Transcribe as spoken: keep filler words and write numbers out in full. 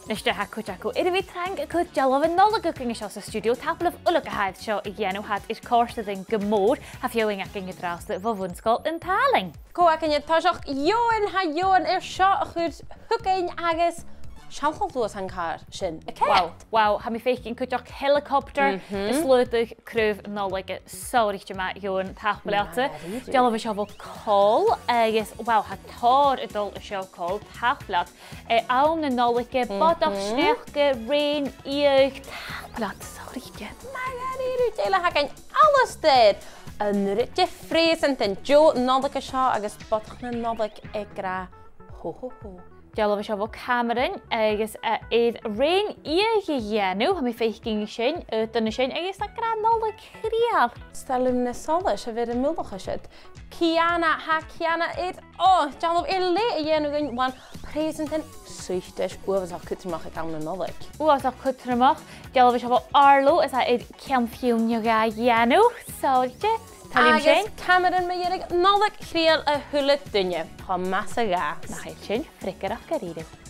Nise, tha cuid agaibh air a bhith trang a' cur dealbhan Nollaig againn an seo san stiùidio. Tapadh leibh uile gu h-àraid seo a dhèanamh, tha iad air còrdadh rinn gu mòr. Tha feadhainn againn an-dràsta bho Bhun-sgoil an t-Àlainn. Cò againn an toiseach? Eòghann, tha Eòghann air seo a chur thugainn agus seall cho luath 's a tha an càr sin a' coimhead. Wow, wow, tha mi a' faicinn cuideachd helicopter, is luaidh craobh Nollaig, sàr-mhath, Eòghann, tapadh leat. Dealbh an seo bho Col, agus wow, tha tòrr a' dol an seo, Col, tapadh leat. Eh, àm na Nollaige, bodach sneachda, rèin, fhiadh, tapadh leat, sàr-mhath. Math dha-rìribh. Dè eile a th' againn, Alasdair? An uiread de phreusant an deagh Nollaig an seo agus Bodach na Nollaig ag ràdh ho ho ho. Dealbh an seo bho Cameron agus, eh, air rèin fhiadh a dhèanamh, tha mi a' faicinn sin, eh, dona sin, agus ag ràdh Nollaig Chridheil. 'S toil leam na solais a bh' air a' mhullach an siud. Ciana, tha Ciana air, o, dealbh air leth a dhèanamh dhuinn, bhon phreusant suiteis uabhasach cudromach aig àm na Nollaig. Uabhasach cudromach. Dealbh an seo bho Arlo, is e air ceann-fionn no dhà a dhèanamh, sàr-mhath. Toil leam sin. Agus Cameron mu dheireadh, Nollaig Chridheil a h-uile duine. Cho math 's a ghabhas. Nach eil sin freagarrach dha-rìribh.